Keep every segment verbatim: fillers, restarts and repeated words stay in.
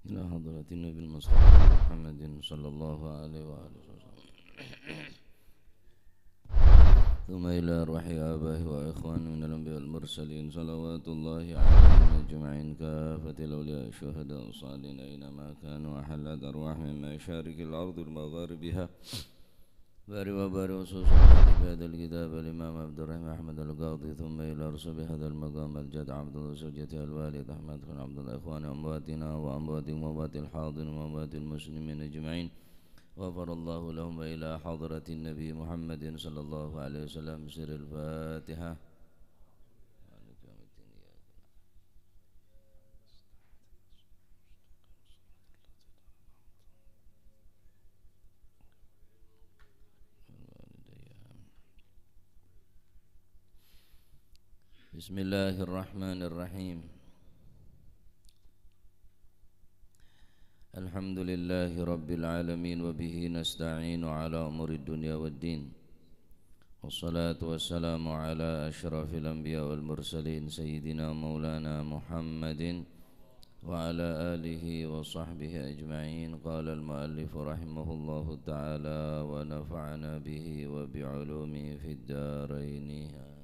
إلى حضرة النبي المصطفى محمد صلى الله عليه وآله وسلم. ثم إلى أرواح آبائه وإخوانه من الأنبياء والمرسلين، صلوات الله عليهم أجمعين، كافة الأولياء الشهداء الصالحين أينما كانوا، وحلت أرواحهم من مشارق الأرض ومغاربها، بارك وبارك خصوصا في هذا الكتاب الإمام عبد الرحيم أحمد القاضي، ثم إلى رسول هذا المقام الجد عبد الله زوجته الوالد أحمد بن عبد الله، إخوان أمواتنا وأمواتكم وأموات الحاضرين وأموات المسلمين أجمعين، غفر الله لهم، وإلى حضرة النبي محمد صلى الله عليه وسلم، سر الفاتحة. بسم الله الرحمن الرحيم. الحمد لله رب العالمين، وبه نستعين على أمور الدنيا والدين. والصلاة والسلام على أشرف الأنبياء والمرسلين، سيدنا مولانا محمد وعلى آله وصحبه أجمعين. قال المؤلف رحمه الله تعالى ونفعنا به وبعلومه في الدارين. آمين.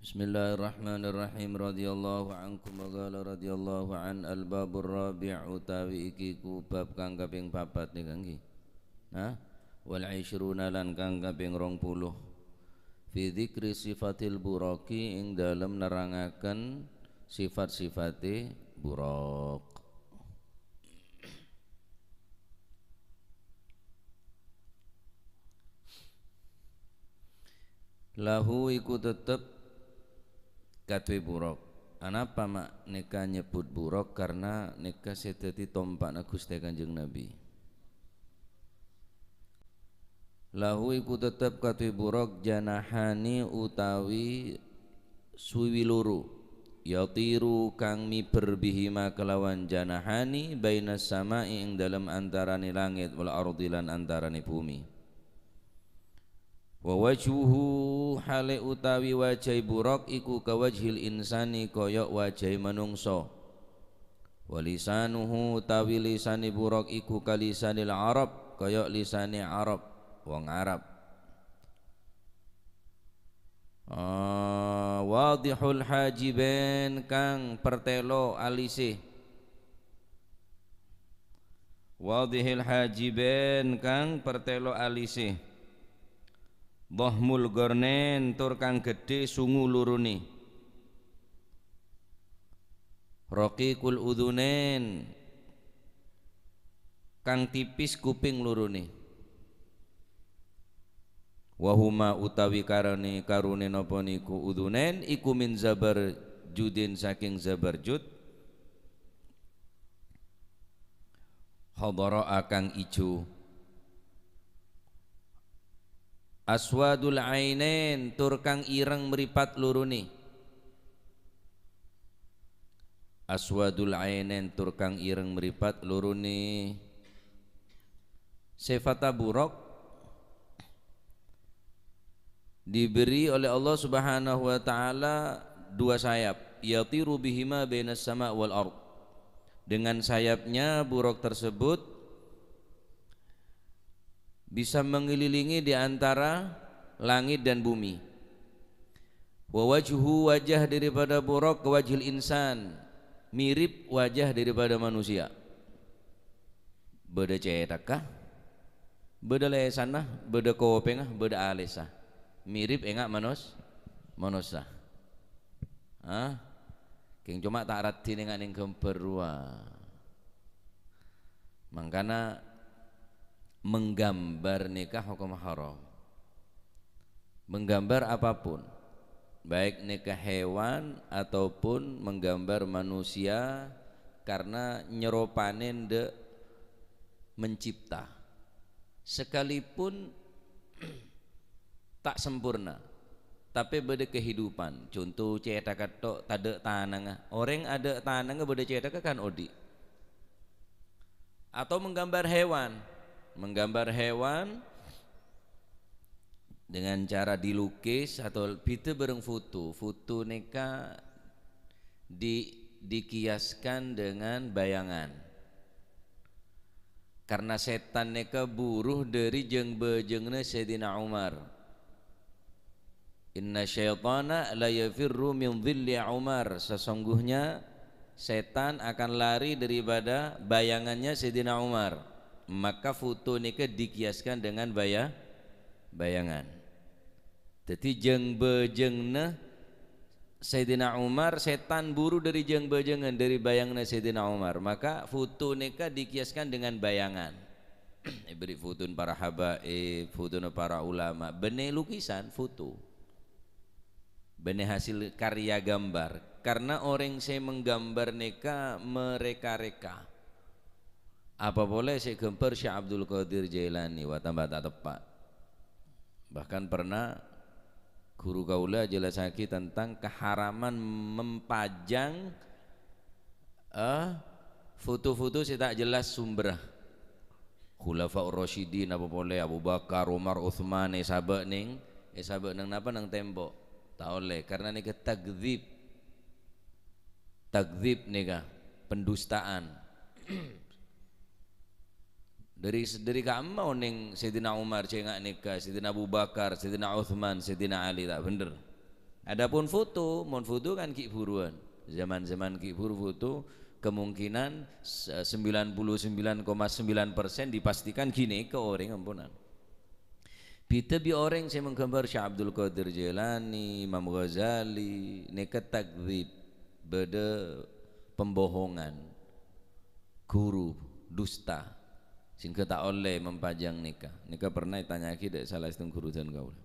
بسم الله الرحمن الرحيم. رضي الله عنكم وقال رضي الله عنه. الباب الرابع utawi iki ku bab kang kaping papat ngghi. Nah, wal isyruna lan kang kaping rong puluh. Fi dzikri sifatil buraqi, ing dalem nerangaken sifat-sifate buraq. Lahu iku tetep kaduwe buraq. Anapa ma' neka nyebbut buraq? Karena neka se daddi tompa'na Guste Kanjeng Nabi. Lahu iku tetep kaduwe buraq janahani utawi swiwi loro. Yatiru kang miber bihima kelawan janahani bainas sama'i ing dalem antarane langit wal ardi lan antarane bumi. Wa wajhuhu hale utawi wajahe buraq iku ka wajhil insani kaya wajahe manungsa. Wa lisanuhu utawi lisane buraq iku ka lisanil Arab kaya lisane Arab, wong Arab. Ah, wadihul hajibain kang pertelo alise. Wadihil hajibain kang pertelo alise. Dhahmul qarnain tur kang gedhe sungu lorone. Raqiqul udhunain kang tipis kuping lorone. Wa huma utawi karane karone napa niku udhunain iku min zabarjudin saking zabarjud. Hadhara'a kang ijo. Aswadul ainain tur kang ireng mripat lorone. Aswadul ainain tur kang ireng mripat lorone. Sifata buraq diberi oleh Allah Subhanahu wa Ta'ala dua sayap, yatiru bihima bainas sama wal ard. Dengan sayapnya buraq tersebut bisa mengelilingi di antara langit dan bumi. Wa wajhu, wajah daripada buraq, ka wajhil insan, mirip wajah daripada manusia. Bâdâ cèthagghâ, bâdâ lèsanna, bâdâ kopèngnga, bâdâ alèssa. Mirip enga' manos-, manossa. Hah? Kèng coma ta' raddhin enga' neng ghâmbhâr rowa. Mangkana menggambar nèka hokom haram. Menggambar apapun, baik nèka hewan ataupun menggambar manusia, karena nyeropane ndak mencipta. Sekalipun tak sempurna, tapi bâdâ kehidupan. Conto cèthagghâ tok, tadâ' tanangnga. Orèng adâ' tanangnga bâdâ cèthagghâ kan odi'. Atau menggambar hewan. Menggambar hewan dengan cara dilukis atau bhidhâ bâreng foto. Foto nèka Di-, dikiaskan dengan bayangan. Karena sètan nèka buru dhâri jâng-bâjângnga Sayyidina Umar. "Inna syaitana la yafirru min dhilli Umar." Sesungguhnya setan akan lari daripada bayangannya Sayyidina Umar. Maka foto nèka dikiaskan dengan baya-, bayangan. Dhâddhi jâng-bâjângnga Sayyidina Umar, sètan buru dhâri jâng-bâjângan, dhâri bayanganna Sayyidina Umar. Maka foto nèka dikiaskan dengan bayangan. Èbâri' fotona para habaib, fotona para ulama, bânnè lukisan, foto. Bânnè hasil karya gambar. Karena orèng sè menggambar nèka mereka-reka. Apa polè sè èghâmbhâr Syekh Abdul Qadir Jailani, wah, tamba ta' teppa'. Bahkan pernah guru kaulâ jelassaghi tentang keharaman mempajang, eh, foto-foto sè ta' jelas sumberra. Khulafaur Rasyidin apa polè, Abu Bakar, Umar, Utsman, èsabâ' nèng, èsabâ' nèng napa, nèng tembok. Ta' ollè, karena nèka takdzib. Takdzib nèka, pendustaan. Dhâri, dhâri ka'emma onèng Sayyidina Umar, cè' nga' nèka, Sayyidina Abu Bakar, Sayyidina Utsman, Sayyidina Ali, ta' bhender. Adapun foto, mon foto kan ghi' bhuruwân. Zaman-zaman ghi' bhuru foto, kemungkinan se-, sembilan puluh sembilan koma sembilan persen dipastikan ghi' nèka orèng, amponan. Bhidhâ bi' orèng sè menggambar Syekh Abdul Qadir Jailani, Imam Ghazali, nèka takdzib, bâdâ pembohongan, guru dusta, sehingga ta' ollè mempajang nèka. Nèka pernah ètanya'aghi dhâ' sala sèttong guru dân kaulâ.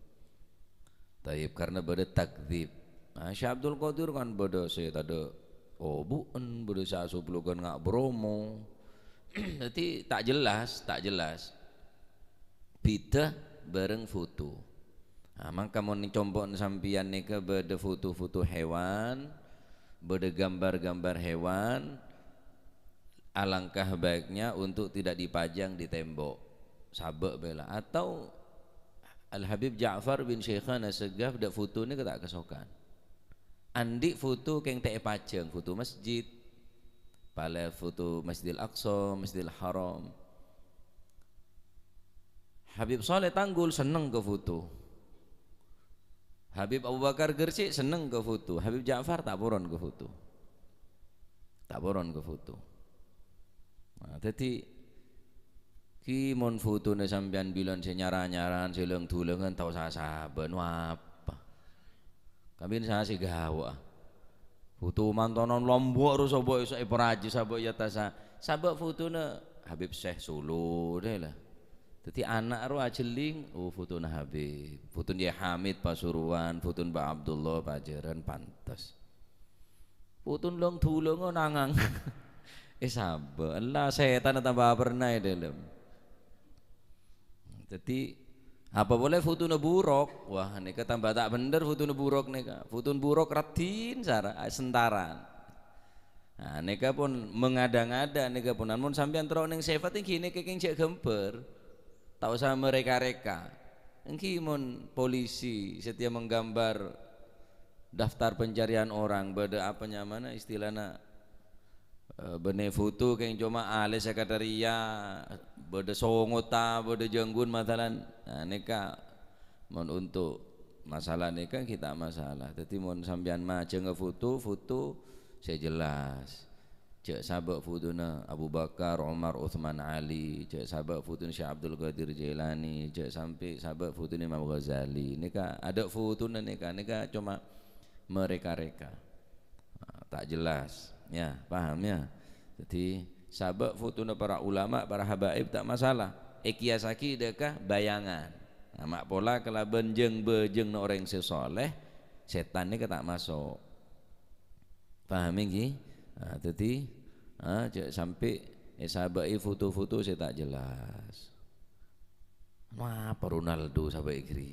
Tayyib, karena bâdâ takdzib. Nah, Syekh Abdul Qadir kan bâdâ sè tadâ' obu'en, bâdâ sè asoplogan nga' bromo. Dhâddhi ta' jelas, ta' jelas. Bhidhâ bhâreng foto. Nah, mangka mon è compo'na sampèyan nèka bâdâ foto-foto hewan, bâdâ gambar-gambar hewan, alangkah baiknya untuk tidak dipajang di tembok. Sabâ' bhâi la. Atau Al-Habib Ja'far bin Syaikhana Segaf dhâ' foto nèka ta' kasokan. Andi' foto kèng ta' èpajâng, foto masjid, palè foto Masjidil Aqsa, Masjidil Haram. Habib Saleh Tanggul senneng ka foto. Habib Abu Bakar Gresik senneng ka foto. Habib Ja'far ta' poron ka foto. Ta' poron ka foto. Nah, dhâddhi, ghi mon fotona sampèyan bilân sè nyara-nyaran, sè lèng-dhulèngan, ta' osa sabâ', nu apa? Kabbhi sasè ghâbây. Foto mantonan Lombok ro sabâ' èso èparajhi sabâ' è attassa. Sabâ' fotona Habib Syekh Solo, dhâ' la. Dhâddhi ana' ro ajhelling, oh, fotona Habib. Fotona Yai Hamid Pasuruan, fotona Mbah Abdullah Pajhârân, pantes. Fotona lèng-dhulèngan nangang. Eh, sabâ'. Ella sètanna tamba pernah è dhâlem. Dhâddhi, apa polè fotona burok? Wah, nèka tamba ta' bhender fotona burok nèka. Fotona burok raddhin sara, sentaran. Nah, nèka pon mengada-ngada nèka pon. Mon sampèyan terro nèng sèfat ènggi nèka kèng jhâ' ghâmbhâr. Ta' osa marèka-rèka. Ènggi mon polisi setiap menggambar daftar pencarian orang, bâdâ apa nyamana istilahna, eh, bânnè foto kèng coma ahli sekretariat, bâdâ songotta, bâdâ jângghun masalan. Nah, nèka mon untuk masalah nèka ghi' ta' masalah. Dhâddhi mon sampèyan majhângnga foto, foto sè jelas. Jhâ' sabâ' fotona Abu Bakar, Umar, Utsman, Ali, jhâ' sabâ' fotona Syekh Abdul Qadir Jailani, jhâ' sampè' sabâ' fotona Imam Ghazali. Nèka adâ' fotona nèka, nèka coma marèka-rèka. Nah, ta' jelas. Ya, paham ya? Dhâddhi, sabâ' fotona para ulama, para habaib ta' masalah. Èkiyasaghi dhâ' ka bayangan. Nah, ma' pola kalabân jâng-bâjângnga orèng sè soleh, sètan nèka ta' maso'. Paham ènggi? Nah, dhâddhi, ah, jhâ' sampè' èsabâ'i foto-foto sè ta' jelas. Napa Ronaldo sabâ'i ghâri?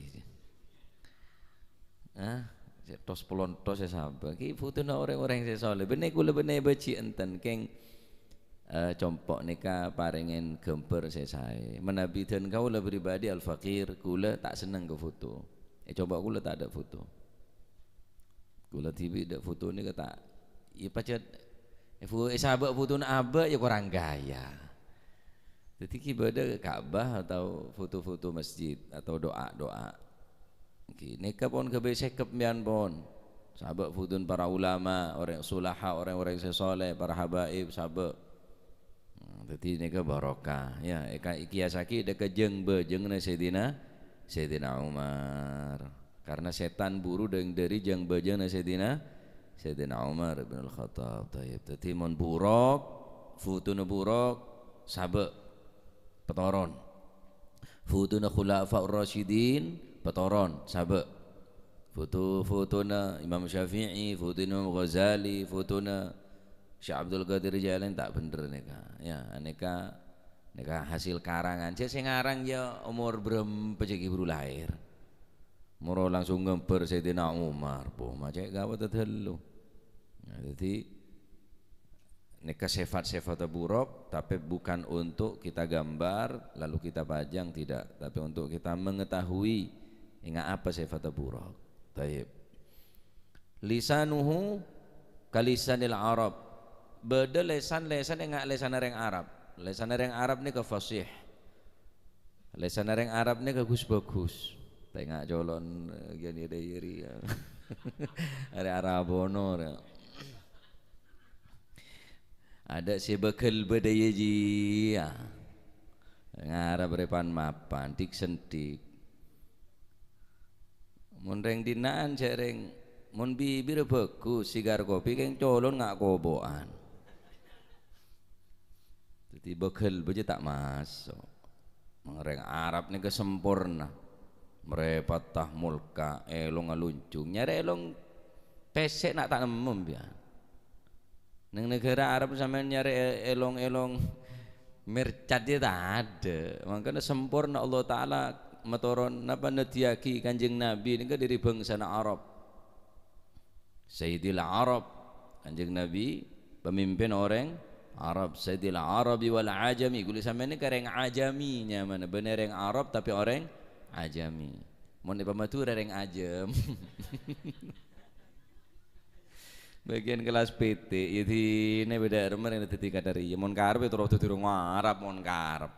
Ah, sè tos-polontos sè sabâ'. Ghi fotona orèng-orèng sè soleh. Bânnè kaulâ bânnè bâji' enten, kèng, eh, compo' nèka parèngèn ghâmbhâr sè saè. Manabi dân kaulâ pribadi Al-Fakir, kaulâ ta' senneng ka foto. Eh, compo' kaulâ ta' adâ' foto. Kaulâ dhibi' dâ' foto nèka ta', Iyâ pajhât èfu-, èsabâ' fotona abâ' iyâ korang ghâjâ. Dhâddhi ghi' bâdâ Ka'bah atau foto-foto masjid atau doa-doa. Ghi, nèka pon ghâbây sèkep sampèyan pon. Sabâ' fotona para ulama, orèng sulaha, orèng-orèng sè soleh, para habaib, sabâ'. Hmm, dhâddhi nèka barokah, ya, èka-, èkiyasaghi dâ' ka jâng-bâjângnga Sayyidina, Sayyidina Umar. Karena sètan buru dâ-, dâri jâng-bâjângnga Sayyidina, Sayyidina Umar bin Al-Khattab. Thayyib. Dhâddhi mon burok, fotona burok, sabâ', patoron. Fotona Khulafaur Rasyidin, patoron, sabâ'. Foto-fotona Imam Syafi'i, fotona Imam Ghazali, fotona Syekh Abdul Qadir Jailani, ta' bhender nèka. Ya, nèka, nèka hasil karangan. Jhâ' sè ngarang ya omor bârâmpa jhâ' ghi' buru laèr. Moro langsung ngambhâr Sayyidina Umar. Boh, ma' cè' ghâbây tadâllu. Nah, dhâddhi, nèka sifat-sifat buruk, tapi bukan untuk kita gambar, lalu kita pajang, tidak. Tapi untuk kita mengetahui, enga' apa sifat buruk. Thayyib. Lisanuhu kalisanil Arab. Bâdâ lèsan-lèsan enga' lèsanna rèng Arab. Lèsanna rèng Arab nèka fasih. Lèsanna rèng Arab nèka ghus-bhâghus. Ta' enga' colon, eh, ghi' dâ' iyâ rèya. Arè Arabono rèya. Adâ' sè bhâghâl bâdâ iyâ jiyâ. Ngarap rèpan-mapan, dik-sendik. Mon rèng dina'an jhâ' rèng, mon bibirra bhâghus, sigar kopi kèng colon nga' kobo'an. Dhâddhi bhâghâl bâjâ ta' maso'. Mon rèng Arab nèka samporna. Mrèpatta, molka, èlong alonjhung. Nyarè èlong pèssè' na' ta' nemmo, biya. Neng naghârâ Arab sampèyan nyarè è-, èlong-èlong mercat ya tadâ'. Mangkana samporna Allah Ta'ala matoron, napa, neddhiyâghi Kanjeng Nabi nèka dâri bângsana Arab. Sayyidil Arab, Kanjeng Nabi pemimpin orèng Arab. Sayyidil Arabi wal Ajami. Ghulâ sampèyan nèka rèng Ajami nyamana. Bânnè rèng Arab tapè orèng Ajami. Mon è Madhurâ rèng Ajâm. Bagian kelas P T, ya dinè bâdâ remma rèng dhâddhi kadhâriyâ. Mon karep ya terro dhâddhi rèng Arab, mon karep.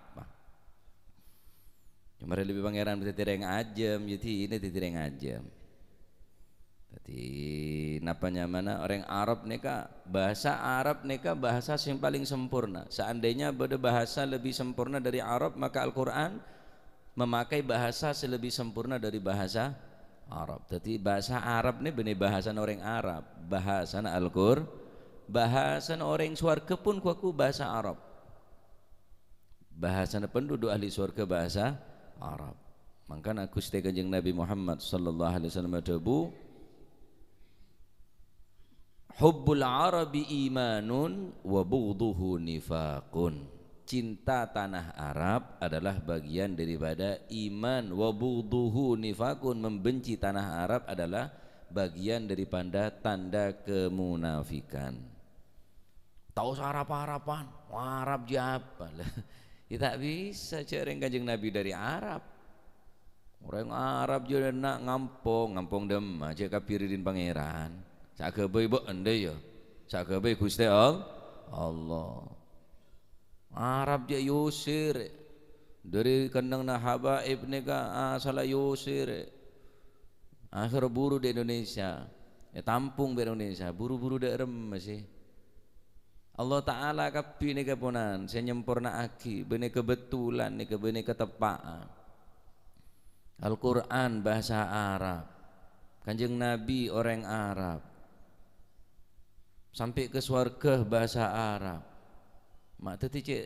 Coma lebbi Pangèran dhâddhi rèng Ajâm, ya dinè dhâddhi rèng Ajâm. Dhâddhi, napa nyamana orèng Arab nèka, bahasa Arab nèka bahasa sing paling sempurna. Seandainya bâdâ bahasa lebih sempurna dari Arab, maka Al-Qur'an memakai bahasa sè lebbi sampurna dâri bahasa Arab. Dhâddhi, bahasa Arab nè bânnè bahasana orèng Arab, bahasana Al-Qur-, bahasana orèng sowarghâ pon ghu-, ghu bahasa Arab. Bahasana penduduk ahli sowarghâ bahasa Arab. Mangkana Ghustè Kanjeng Nabi Muhammad sallallahu alaihi wasallam adhâbu, "Hubbul Arabi imanun wa bughdhuhu nifaqun." Cinta tanah Arab adalah bagian daripada iman. "Wa bughdhuhu nifaqun," membenci tanah Arab adalah bagian daripada tanda kemunafikan. Ta' osa Arab-Araban, Arab jiyâ apa? Lah, ya ta' bisa, jhâ' rèng Kanjeng Nabi dâri Arab. Orèng Arab jiyâ na' ngampong, ngampong dâmma, jhâ' kabbhi rèng Pangèran. Sè aghâbây bâ' endâ' ya. Sè aghâbây Ghustè All-, Allah. Arab jhâ' èyosèr. Dâri kennengnganna habaib nèka asalla èyosèr. Akhèr buru dâ' Indonesia. Ètampong bi' Indonesia. Buru-buru dâ' remma sè. Allah Ta'ala kabbhi nèka ponan sè nyemporna'aghi, bânnè kabhendherran nèka, bânnè kateppa'an. Al-Qur'an bahasa Arab. Kanjeng Nabi orèng Arab. Sampè' ka sowarghâ bahasa Arab. Ma' dhâddhi cè'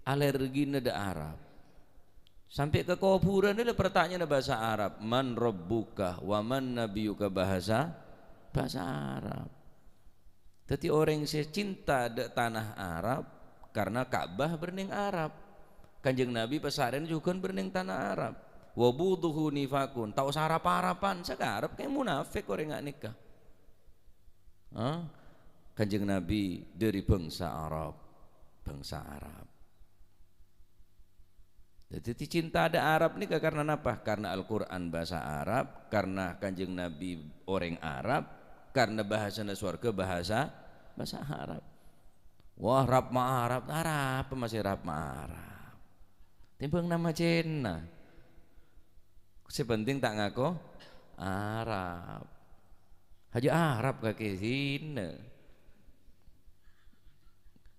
alergina dâ' Arab. Sampè' ka kobhurânna la partanya'anna bahasa Arab. "Man rabbuka wa man nabiyyuka?" Bahasa, bahasa Arab. Dhâddhi orèng sè cinta dâ' tanah Arab karena Ka'bah bânnè Arab. Kanjeng Nabi pasarèna jhughân bânnè tanah Arab. "Wa bughdhuhu nifaqun." Ta' osa Arab-Araban, sakarep kèng munafik orèng nga' nèka. Ha? Kanjeng Nabi dâri bângsa Arab. Bângsa Arab. Dhâddhi, cinta dâ' Arab nèka karena napa? Karena Al-Qur'an bahasa Arab, karena Kanjeng Nabi orèng Arab, karena bahasana sowarghâ bahasa Bhâsa Arab. Wah, Arab ma Arab, Arab masih Arab ma Arab. Tèmbhâng nama cèna. Sè penting ta' ngako Arab. Hajâ Arab kakè sèna.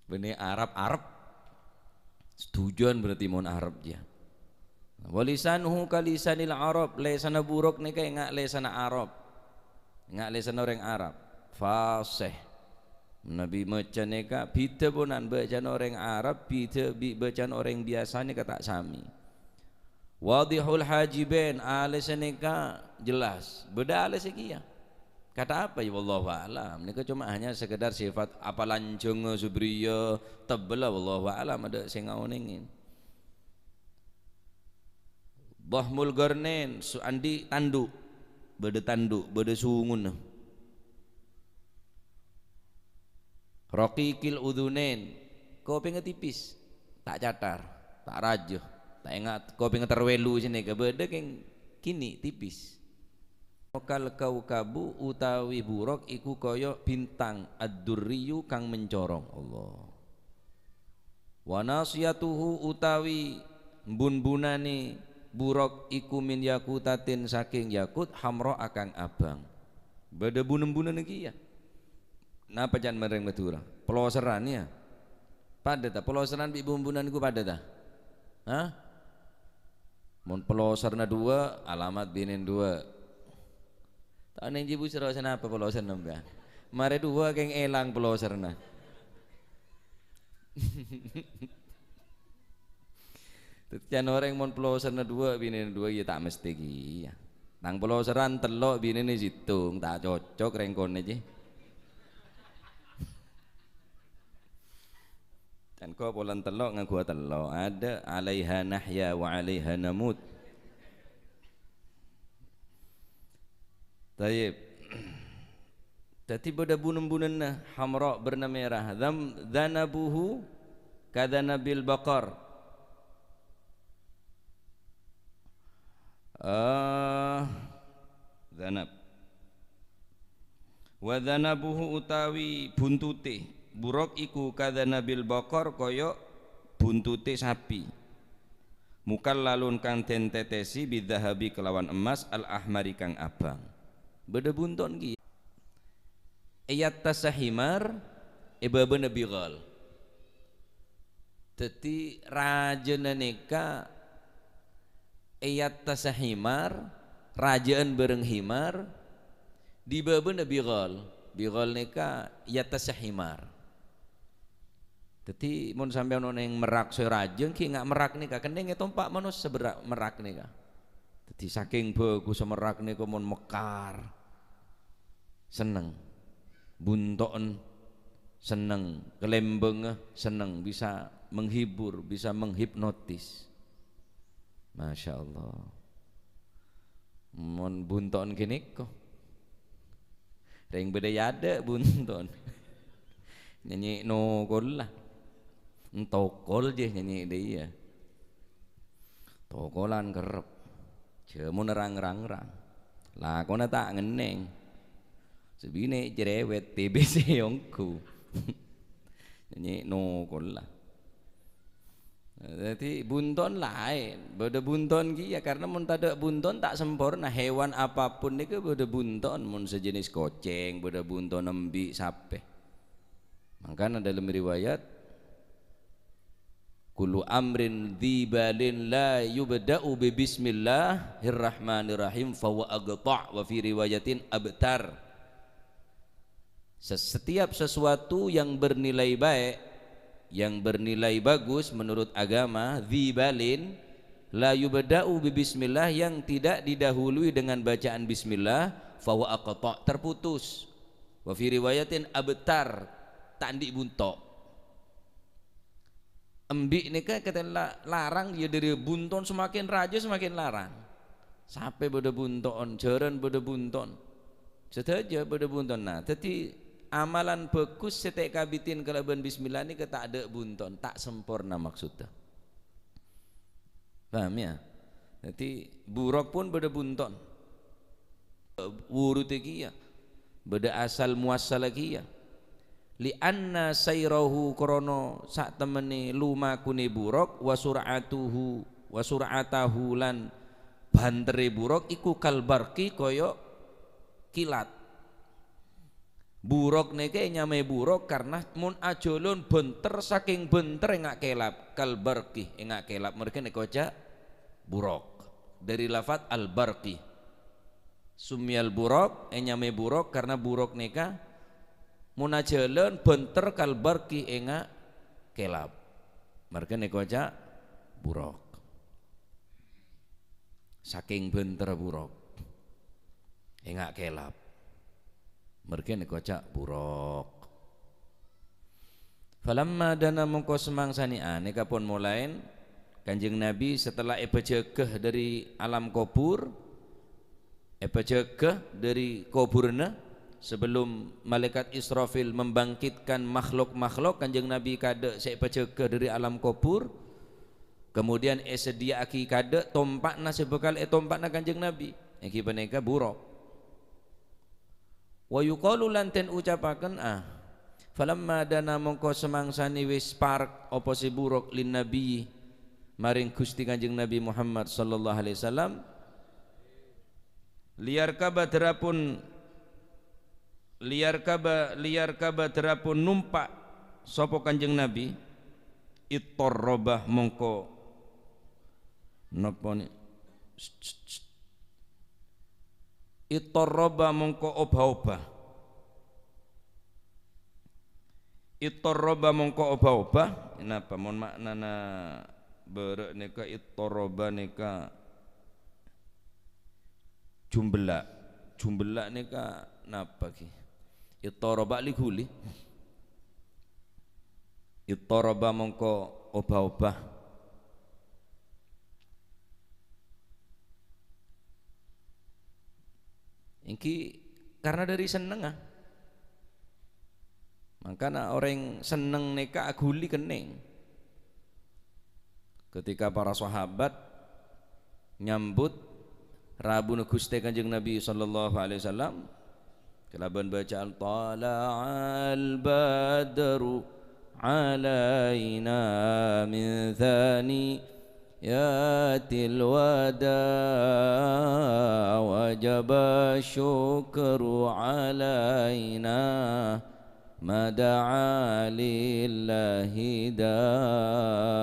Bânnè Arab, Arab. Setujuan berarti mon Arab ya. Wa lisanuhu ka lisanil Arab, lèsanna buruk nèka enga' lèsanna Arab. Enga' lèsanna orèng Arab. Fasih. Nabi maca nèka bhidhâ ponan bacana orèng Arab, bhidhâ bi' bacana orèng biyasa nèka ta' samè. Wadhihul hajibain, alèssa nèka jelas. Bâdâ alèssa kèya. Kata apa ya, wallahu a'lam. Nèka cuma hanya sekedar sifat apalanjhângnga, subriya, tebbella, wallahu a'lam, adâ' sè ngaonèngè. Dhahmul qarnain, su-, andi' tandhu'. Bâdâ tandhu', bâdâ sunguna. Raqiqil udhunain, kopèngnga tipis, ta' cathar, ta' rajâ, ta' enga' kopèngnga terwèlu sè nèka bâdâ kèng kènè' tipis. Kal kaukabu utawi buruk iku kaya bintang ad-durriyu kang mencorong. Allah. Wa nasiyatuhu utawi bun-bunane buruk iku min yakutatin saking yakut hamra kang abang. Bâdâ bun-bunana kèya. Napa can marèng Madhurâ? Peloserran, ya? Padâ ta? Peloserran bi' bun-bunan iku padâ ta? Hah? Mon peloserranna duwâ', alamat binèna duwâ'. Ta' neng jibu sèro sanapa peloserranna, Mbah? Marè duwâ' kèng èlang peloserranna. Daddi can orèng mon peloserranna duwâ', binèna duwâ', ya ta' mesthè kèya. Tang peloserran tello', binèna sèttong, ta' cocok rèng konè, jè. Can ko' polana tello' ngangguwâ tello'. Adâ', "Alaiha nahya wa alaiha namut." Tayyib. Daddi bâdâ bun-bunanna hamra, berna merah. Dzam-, dzanabuhu kadzanabil baqar. Eh, dzanab. Wa dzanabuhu utawi buntute, buruk iku kadzanabil baqar kaya buntute sapi. Mukallalun kang den tetesi bidzahabi kelawan emas al-ahmari kang abang. Bâdâ bunton ki. Iyattassa himar, è bâbâna bighal. Daddi rajâna nèka iyattassa himar, rajâ'ân bâreng himar, di bâbâna bighal. Bighal nèka iyattassa himar. Daddi, mon sampèyan onèng merrâk sè rajâ, ghi' nga' merrâk nèka kennèng ètompa' manossa berrâ-, merrâk nèka. Daddi, sakèng bhâghussa merrâk nèka mon mekar, senneng. Bunto'en, senneng. Kalèmbângnga, senneng. Bisa menghibur, bisa menghipnotis. Masya Allah. Mon bunto'en ghânèka. Rèng bâdâ è adâ' bunto'en. Nyènyè' nokolla. Entokol jè nyènyè' dâ' iyâ. Tokolan kerrep. Jhâmona rang-rangrang. Lakona ta' ngennèng. Sè binè' cerewet, T B C ongghu. Nyènyè' nokolla. Daddi, bunton laèn. Bâdâ bunton kèya, karna mon tadâ' bunton ta' samporna. Hewan apapun nèka bâdâ bunton. Mon sejenis kocèng, bâdâ bunton embi', sapè. Mangkana dalam riwayat, "Kullu amrin dzibalin la yubda'u bi bismillahirrahmanirrahim fahuwa aqta'," wa fi riwayatin abtar. Ses-, setiap sesuatu yang bernilai baik, yang bernilai bagus menurut agama, dzibalin, la yubda'u bi bismillah, yang tidak didahului dengan bacaan bismillah, fahuwa aqta', terputus. Wa fi riwayatin abtar, ta' andi' bunto'. Embi' nèka katèla larang, ya, dâri bunton semakin rajâ semakin larang. Sapè bâdâ bunto'en, jhârân bâdâ bunton. Sadhâjâ bâdâ bunton. Nah, daddi amalan bhâghus sè ta' èkabidhi kalabân bismillah nèka ta' adâ' bunton, ta' samporna maksoddhâ. Paham, ya? Daddi, buruk pon bâdâ bunton. Wurudè kèya. Bâdâ asal muassal kèya. "Li anna sayrahu," krana satemene lumakune buraq, "wa sur'atuhu, wa sur'atahu," lan bantere buraq iku "kal barqi," kaya kilat. Buraq nèka ènyamaè buraq karna mon ajhâlân bhânter, sakèng bhânter enga' kèlap. "Kal barqi," enga' kèlap, marghâ nèka oca' buraq. Dhâri lafat al-barqi. Summiyal buraq, ènyamaè buraq karna buraq nèka mon ajhâlân bhânter, "kal barqi," enga' kèlap. Marghâ nèka oca' buraq. Sakèng bhânterra buraq, enga' kèlap. Marghâ nèka oca' buraq. "Falamma dana," mongko samangsanè, ah, nèka pon molaèn Kanjeng Nabi setelah èpajâgâ dhâri alam kobhur, èpajâgâ dhâri kobhurânna, sebelum malaikat Israfil membangkitkan makhluk-makhluk, Kanjeng Nabi kaadâ' sè èpajâgâ dhâri alam kobhur, kemudian èsadhiyâ'aghi kaadâ' tompa'na sè bhâkal ètompa'na Kanjeng Nabi, èngghi panèka buraq. "Wa yuqalu," lan den ucapaken, ah, "falamma dana," mongko samangsanè wis parek apa sè buraq, "lin Nabi," maring Gusti Kanjeng Nabi Muhammad sallallahu alaihi wasallam, "liyarkaba," dhârapon, "liyarkaba, liyarkaba," dhârapon nompa' sapa Kanjeng Nabi, "ittarraba," mongko napa ni-, "ittarraba," mongko obâ-obâ. "Ittarraba," mongko obâ-obâ. Napa mon ma'nana bârâ' nèka, ittarraba nèka jumbella'. Jumbella' nèka napa ghi? Ittarraba li ghuli. "Ittarraba," mongko obâ-obâ. Èngghi karna dhâri sennengnga. Mangkana orèng senneng nèka aghuli kennèng. Ketika para sahabat nyambut rabuna Ghustè Kanjeng Nabi sallallahu alaihi wasallam kalabân bâcaan, "Thala'al badru alaina min thaniyatil wada', wajaba syukru alaina, ma da'a lillahi da'."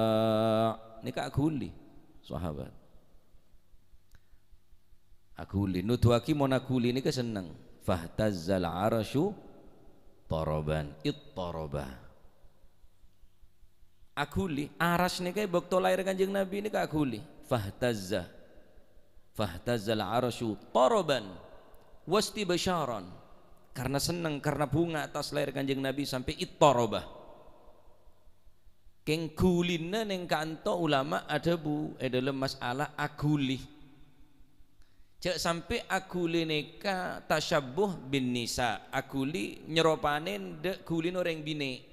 Nèka aghuli, sahabat. Aghuli, nuduwaghi mon aghuli nèka senneng. "Fahtazzal arsyu taraban," ittaraba. Aghuli, aras nèka è bâkto laèr Kanjeng Nabi nèka aghuli. Fahtazza. "Fahtazzal arsyu taraban wastibsyaran." Karna senneng, karna bhunga attas laèr Kanjeng Nabi sampè' ittaraba. Kèng ghulina nèng ka'anto ulama adhâbu è dhâlem masalah aghuli. Jhâ' sampè' aghuli nèka tasyabbuh bin nisa, aghuli nyèropanè dâ' ghulina orèng binè'.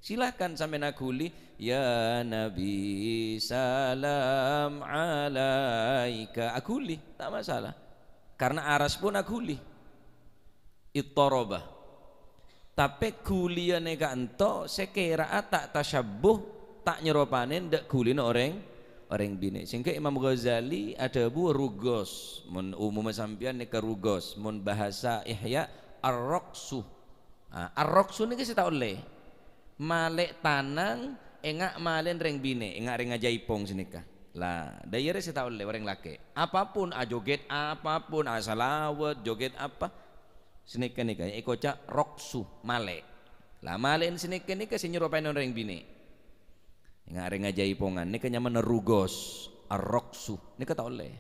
Silahkan sampèyan aghuli, "Ya Nabi, salam alaika." Aghuli, ta' masalah. Karna aras pon aghuli. Ittaraba. Tapè ghuliyâ nèka ento sè kèra'a ta' tasyabbuh, ta' nyèropanè dâ' ghulina orèng, orèng binè'. Sehingga Imam Ghazali adhâbu rugos. Mon umumma sampèyan nèka rugos. Mon bahasa Ihya, ar-raqsu. Ah, ar-raqsu nèka sè ta' ollè. Malè tanang, enga' malèn rèng binè', enga' rèng ajaipong sanèka. La, dâ' iyâ rè sè ta' ollè orèng lakè'. Apapun, ajogèt apapun, asalawet, jogèt apa. Sanèka nèka èkoca' raqsu, malè. La, malèn sanèka nèka sè nyèropaè orèng binè'. Enga' rèng ajaipongan, nèka nyamana rugos, ar-raqsu. Nèka ta' ollè.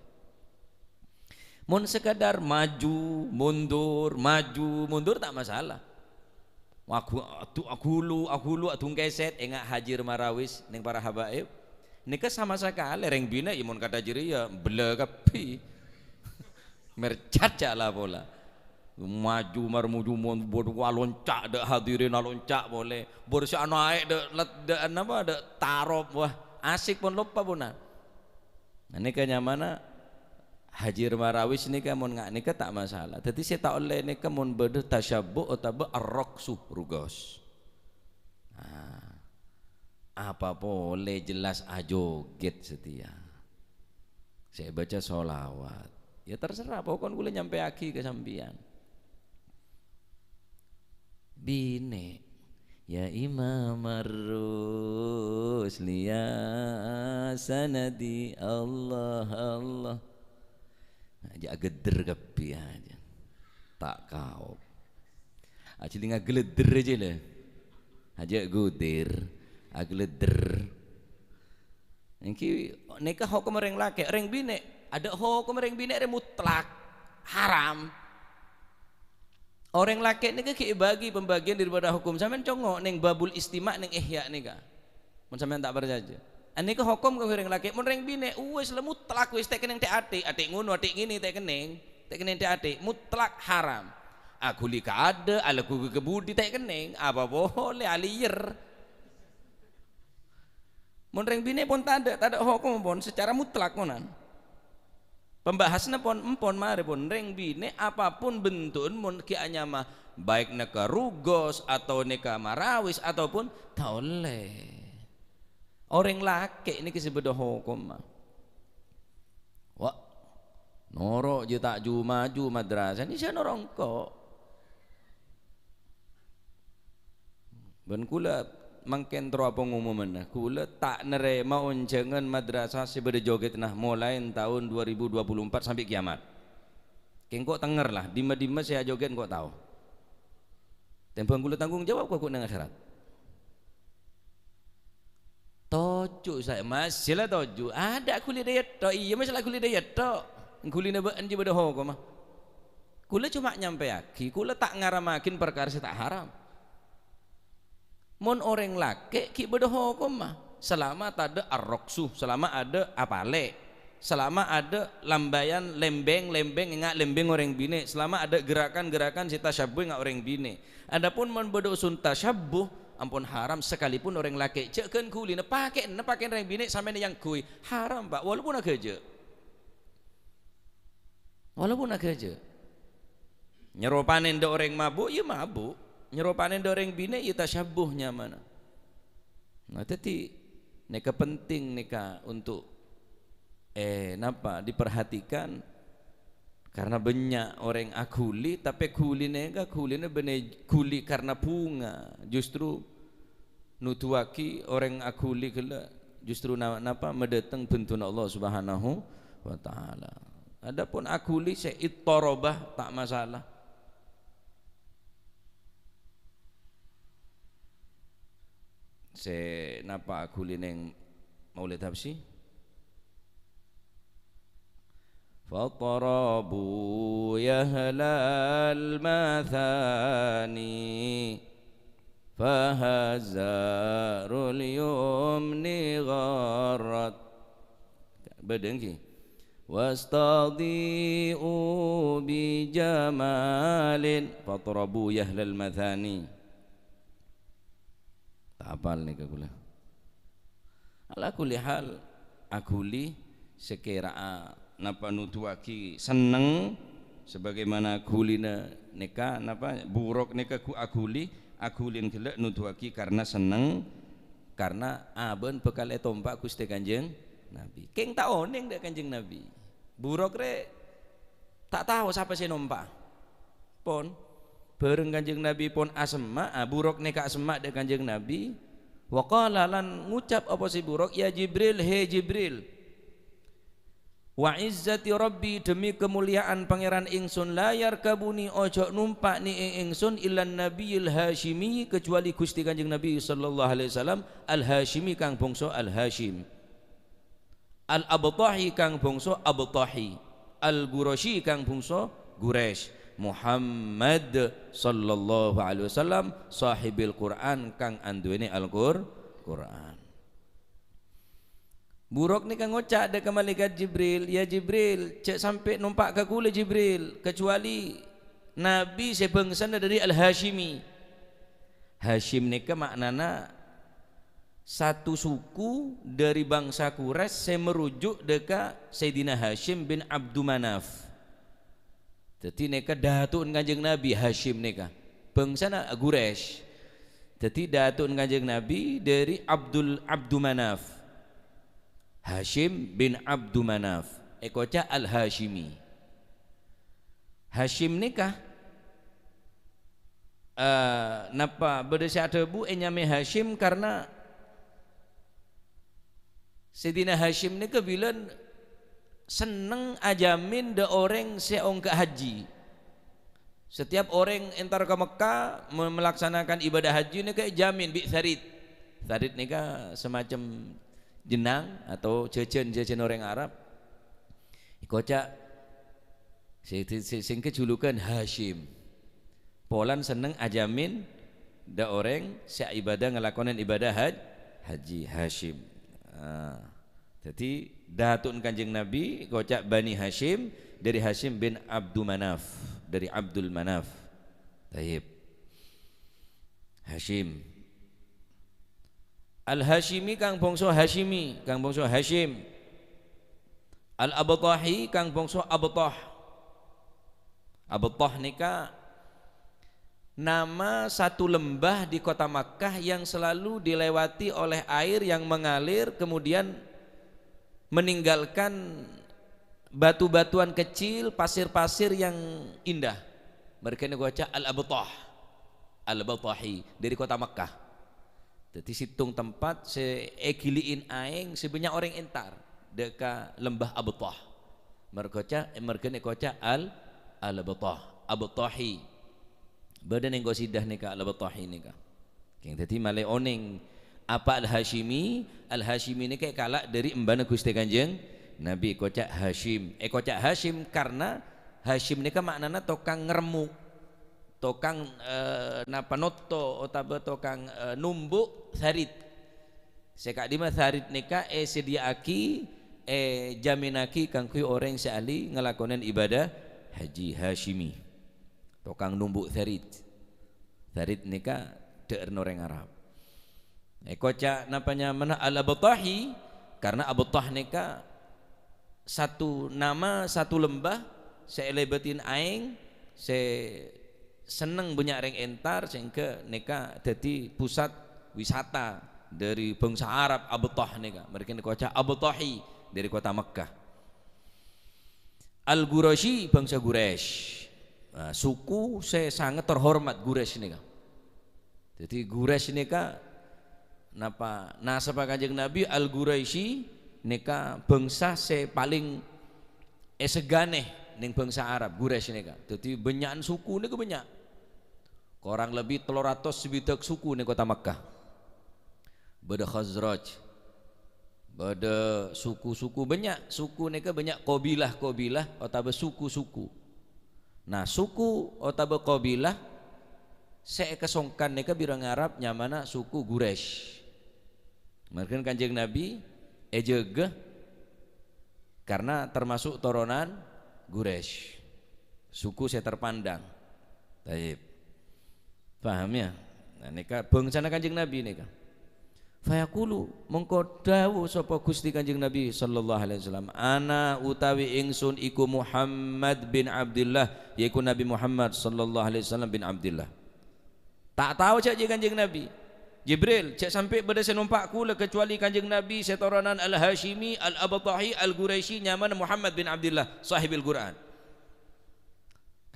Mon sekadar maju, mundur, maju, mundur, ta' masalah. Wagu-, adu-, aghulu, aghulu, adungkèsèt, enga' hajir marawis nèng para habaib. Nèka sama sakalè, rèng binè', ya mon kadhâ' jârèya, bellâ kabbhi. Mercat jhâ' la pola. Maju mar muju mon-, bâdâ alonca' dâ' hadirin alonca' polè. Bâr sè anaè' dâ' let-, dâ' napa, dâ' tarop, wah, asik pon loppa pona. Nah, nèka nyamana Hajir marawis nèka mon nga' nèka ta' masalah. Dhâddhi sè ta' ollè nèka mon bâdâ tasyabbuh otabâ ar-raqsu, rugos. Nah, apa polè jelas ajogèt satèya. Sè bâca sholawat. Ya terserah, pokon kaulâ nyampèyaghi ka sampèyan. Binè', "Ya Imam ar-Rusli, ya sanadi, Allah, Allah." Aja' agedder kabbhi aja. Ta' kaop. Aja' li ngageledder aja lè. Aja' gudir, ageledder. Ènggi nèka hokom orèng lakè', orèng binè'. Adâ' hokom orèng binè' rè mutlak haram. Orèng lakè' nèka ghi' èbâgi pembagian daripada hokom. Sampèyan congo' neng Babul Istima' neng Ihya nèka. Mon sampèyan ta' parcajâ. Anèka hokom ka orèng lakè', mon orèng binè', uwis la mutlak wis ta' kennèng tè'-atè', atè' ngono, atè' ngènè ta' kennèng, ta' kennèng tè'-atè', mutlak haram. Aghuli ka adâ', alako ka budi ta' kennèng, apa polè aliyer. Mon rèng binè' pon tadâ', tadâ' hokom pon secara mutlak monan. Pembahasanna pon, empon marè pon, rèng binè' apapun bentu'en mon ghi' anyama, baik nèka rugos atau nèka marawis ataupun ta' ollè. Orèng lakè' nèka sè bâdâ hokomma. Wa', noro' jâ ta' ju-maju madrasah, nèka sè noro' engko'. Bân kaulâ mangkèn terro apangumumanna, kaulâ ta' narèma onjhângan madrasah sè bâdâ jogèdna molaè taon dua ribu dua puluh empat sampè' kiamat. Kèng engko' tèngèr la, dimma-dimma sè ajogèd engko' tao. Tèmbhâng kaulâ tanggung jawab ka ghu' neng akhèrat. Toju' saè, masè la toju'. Adâ' ghuli dâjâ tho'. Iyâ, masè la ghuli dâjâ tho'. Ghulina bâ'na jiyâ bâdâ hokomma. Kaulâ coma nyampèyaghi, kaulâ ta' ngaramaghin parkara sè ta' haram. Mon orèng lakè' ghi' bâdâ hokomma. Salama tadâ' arroksu, salama adâ' apalè'. Salama adâ' lambâyan lembèng-lembèng ènga' lembèng orèng binè', salama adâ' gerakan-gerakan sè tasyabbuh ènga' orèng binè'. Adapun mon bâdâ usun tasyabbuh, ampon haram, sakalipun orèng lakè'. Jhâ' ghân ghulina, pakè'na pakè'na orèng binè' sampèyan èyangghuy. Haram, Pa', walaupun aghâjâ'. Walaupun aghâjâ'. Nyaropanè dâ' orèng mabu', ya mabu'. Nyaropanè dâ' orèng binè', ya tasyabbuh nyamana. Nah, dhâddhi nèka penting nèka untuk, eh, napa, diperhatikan. Karena bânnya' orèng aghuli, tapè ghuli nèka ghulina bânnè ghuli karena bhunga. Justru nuduwaghi orèng aghuli ghellâ' justru na-, napa, madâteng bhenduna Allah Subhanahu wa Ta'ala. Adapun aghuli sè ittarabah, ta' masalah. Sè napa aghuli neng Maulid Habsyi? Fatrabu yahlal mathani, fahazarul yumni gharrat. Bâdâ ènggi. Wastadhi'u bi jamalin. Fatrabu yahlal mathani. Ta' apal nèka kaulâ. Ala kulli hal, aghuli sè kèra'a napa nuduwaghi senneng, sebagaimana ghulina nèka, napa, burok nèka ghu-, aghuli, aghulina ghellâ' nuduwaghi karena senneng, karena abâ'na bhâkal ètompa' Ghustè Kanjeng Nabi. Kèng ta' onèng dâ' Kanjeng Nabi. Burok rè ta' tao sapa sè nompa'. Pon. Bhâreng Kanjeng Nabi pon asemma', ah, burok nèka asemma' dâ' Kanjeng Nabi. Wa qala, lan ngucap apa sè burok, "Ya Jibril, he Jibril. Wa izzati Rabbi, demi kemuliaan Pangèran ingsun, la yarkabuni, ojo nompa' ni-, ing-, ingsun, illan Nabiyil Hasyimi, kecuali Ghustè Kanjeng Nabi sallallahu alaihi wasallam, Al-Hasyimi, kang bangsa Al-Hasyim." Al-Abtahi kang bangsa Abtahi, Al-Quraisy kang bangsa Quraisy, Muhammad sallallahu alaihi wasallam, sahibil Qur'an kang anduwènè Al-Qur-, Qur'an. Burok nèka ngoca' dâ' ka Malaikat Jibril, "Ya Jibril, jhâ' sampè' nompa' ka kaulâ Jibril, kecuali Nabi sè bângsana dâri Al-Hasyimi." Hasyim nèka ma'nana Satu suku dhâri bangsa Quraisy sè merujuk dâ' ka Sayyidina Hasyim bin Abdu Manaf. Dhâddhi nèka dâtu'na Kanjeng Nabi, Hasyim nèka. Bângsana Quraisy. Dhâddhi dâtu'na Kanjeng Nabi dhâri Abdul, Abdu Manaf. Hasyim bin Abdu Manaf. Èkoca' Al-Hasyimi. Hasyim nèka, eh, napa bâdâ sè adhâbu ènyamaè Hasyim karna Sayyidina Hasyim nèka bilân senneng ajamin dâ' orèng sè ongghâ hajji. Setiap orèng entar ka Mekkah me-, melaksanakan ibadah haji nèka èjamin bi' tharid. Tharid nèka semacam jennang atau jhâjhân-jhâjhân orèng Arab. Èkoca' sè, sè, sè, sèngghâ julukan Hasyim. Polana senneng ajamin dâ' orèng sè ibadah ngalakonè ibadah haj-, haji, Hasyim. Ah. Dhâddhi, dâtu'na Kanjeng Nabi èkoca' Bani Hasyim, dhâri Hasyim bin Abdu Manaf, dhâri Abdul Manaf. Tayyib. Hasyim. Al-Hasyimi kang bangsa Hasyimi, kang bangsa Hasyim. Al-Abtahi kang bangsa Abtah. Abtah nèka nama satu lembah di kota Makkah yang selalu dilewati oleh air yang mengalir, kemudian meninggalkan batu-batuan kecil, pasir-pasir yang indah. Marghâna èkoca' Al-Abtah. Al-Abtahi, dhâri kota Makkah. Dhâddhi, sèttong tempat sè èghili'in aèng sè bânnya' orèng entar, dâ' ka Lembah Abtah. Marghâ ca-, marghâna èkoca' Al-, Al-Abtah, Abtahi. Bâdâ neng Qasidah nèka, Al-Abtahi nèka. Kèng dhâddhi malè onèng apa Al-Hasyimi? Al-Hasyimi nèka èkala' dhâri embana Ghustè Kanjeng Nabi, èkoca' Hasyim. Èkoca' Hasyim karna Hasyim nèka ma'nana tokang ngremmuk, tokang, eh, napa notto otabâ tokang, eh, nombok tharid. Sè ka'dimma tharid nèka èsadhiyâ'aghi, èjhâminnaghi kaangghuy orèng sè ahli ngalakonè ibadah haji, Hasyimi. Tokang nombok tharid. Tharid nèka dhâ'ârna orèng Arab. Èkoca' napa nyamana Al-Abtahi? Karna Abtah nèka satu nama, satu lembah sè èlèbâdhin aèng, sè senneng bânnya' rèng entar, sehingga nèka dhâddhi pusat wisata dhâri bangsa Arab Abtah nèka. Marghâna èkoca' Abtahi dhâri kota Makkah. Al-Quraisy, bangsa Quraisy. Nah, suku sè sanget terhormat Quraisy nèka. Dhâddhi Quraisy nèka napa nasabba Kanjeng Nabi Al-Quraisy nèka bangsa sè palèng èsegghâna neng bangsa Arab, Quraisy nèka. Dhâddhi bânnya'an suku nèka bânnya'. Korang lebbi tello ratos sabidhâk suku neng kota Makkah. Bâdâ Khazraj, bâdâ suku-suku bânnya', suku nèka bânnya' qabilah-qabilah otabâ suku-suku. Nah, suku otabâ qabilah sè èkasongkan nèka bi' orèng Arab nyamana suku Quraisy. Marghâna Kanjeng Nabi èjâgâ karna termasuk toronan Quraisy, suku sè terpandang. Tayyib. Paham, ya? Nah, nèka bângsana Kanjeng Nabi nèka. Fayaqulu, mongko dhâbu sapa Ghustè Kanjeng Nabi sallallahu alaihi wasallam, "Ana utawi ingsun iku Muhammad bin Abdillah," yaiku Nabi Muhammad sallallahu alaihi wasallam bin Abdillah. Ta' tao jhâ' jiyâ Kanjeng Nabi. "Jibril, jhâ' sampè' bâdâ sè nompa' kaulâ kacobâli Kanjeng Nabi sè toronan Al-Hasyimi, Al-Abtahi, Al-Quraisy, nyamana Muhammad bin Abdillah, sahibil Qur'an."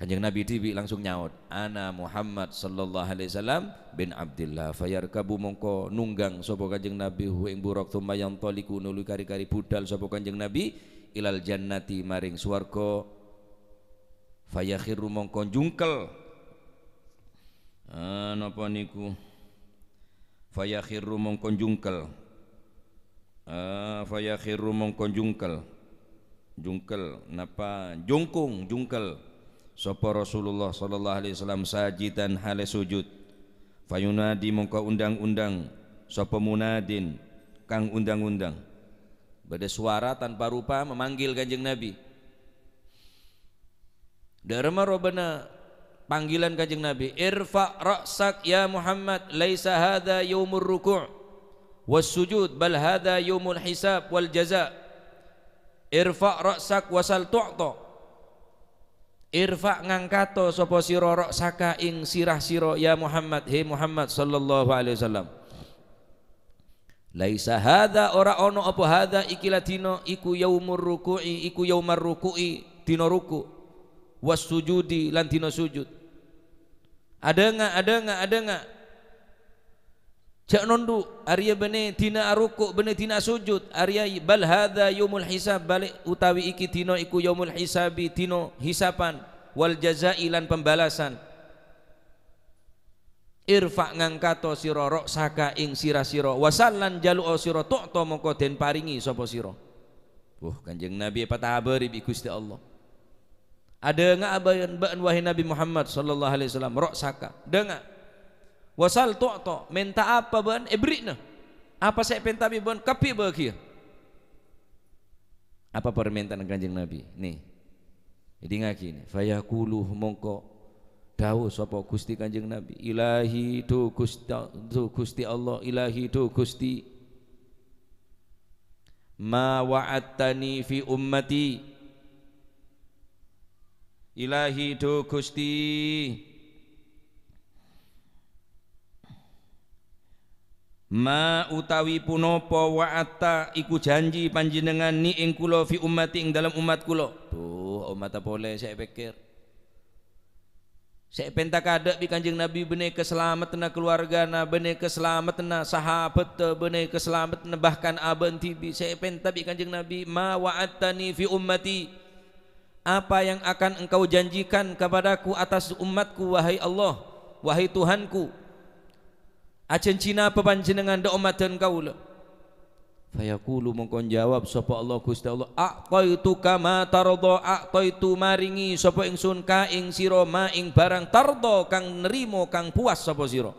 Kanjeng Nabi dhibi' langsung nyaot, "Ana Muhammad sallallahu alaihi wasallam bin Abdillah." Fayarkabu, mongko nunggang sapa Kanjeng Nabi, hu ing buraq, tsumma yantaliqu, nuli kari-kari budal sapa Kanjeng Nabi, ilal jannati, maring swarga. Fayakhirru, mongko jungkel. Ah, napa niku? Fayakhirru, mongko jungkel. Ah, fayakhirru, mongko jungkel. Jungkel, napa? Jungkung, jungkel. Sapa Rasulullah sallallahu alaihi wasallam sajidan, hale sujud. Fayunadi, mongko undang-undang. Sapa munadin, kang undang-undang. Bâdâ suara tanpa rupa memanggil Kanjeng Nabi. Dâ'remma robâna panggilan Kanjeng Nabi, "Irfa' ra'sak ya Muhammad, laisa hadza yaumur ruku', was sujud, bal hadza yaumul hisab wal jaza. Irfa' ra'sak wasal tu'ta. Irfa', ngangkato sapa sira, ra'saka, ing sirah sira, ya Muhammad, he Muhammad sallallahu alaihi wasallam. Laisa hadza, ora ono apa hadza, iki la dina, iku yaumur ruku'i, iku yaumar ruku'i, dina ruku', was sujudi, lan dina sujud. Adhânga', adhânga', adhânga'. Jhâ' nondhu', arèya bânnè dina aruku', bânnè dina asojud, arèya bal hadza yaumul hisab, balè utawi iki dina iku yaumul hisabi, dina hisaban, wal jaza'i, lan pembalasan. Irfa', ngangkato sira, ra'saka, ing sirah sira, wasal, lan jhâlu'o sira, tu'ta, mongko den parèngè sapa sira. Wah, Kanjeng Nabi èpatabâri bi' Ghustè Allah. Adhânga'a bâ'ân, bâ'ân, wahai Nabi Muhammad sallallahu alaihi wasallam, ra'saka, dhânga'. Wasal tu'ta, mènta apa bâ'ân èberri'na. Apa sè èpènta bi' bâ'ân, kabbhi èbâghiyâ. Apa parmènta'anna Kanjeng Nabi? Nè, èdingngaghi, nè. Fayaqulu, mongko dhâbu sapa Ghustè Kanjeng Nabi, "Ilahi, dhu Ghustè, dhu Ghustè Allah, Ilahi, dhu Ghustè." "Ma wa'adtani fi ummati." Ilahi, dhu Ghustè, ma utawi ponapa wa'adta iku janji Panjhennengngan ni ing kaulâ fi ummati ing dâlem ommat kaulâ. Dhu, ommatta polè sè èpèkkèr. Sè èpènta kaadâ' bi' Kanjeng Nabi bânnè kasalameddhânna kalowargana, bânnè kasalameddhânna sahabatta, bânnè kasalameddhânna bahkan abâ'na dhibi'. Sè èpènta bi' Kanjeng Nabi, "Ma wa'adtani fi ummati." Apa yang akan Engkau janjikan kepadaku atas umatku, wahai Allah, wahai Tuhanku? Ajhânjhina apa Panjhennengngan dâ' ommaddhân kaulâ? Fayaqulu, mongko njâwâb sapa Allah, Ghustè Allah, "A'taituka ma tardha, a'taitu, marèngè sapa Ingsun ka ing sira ma ing bhârâng tardha kang narèma, kang puas sapa sira."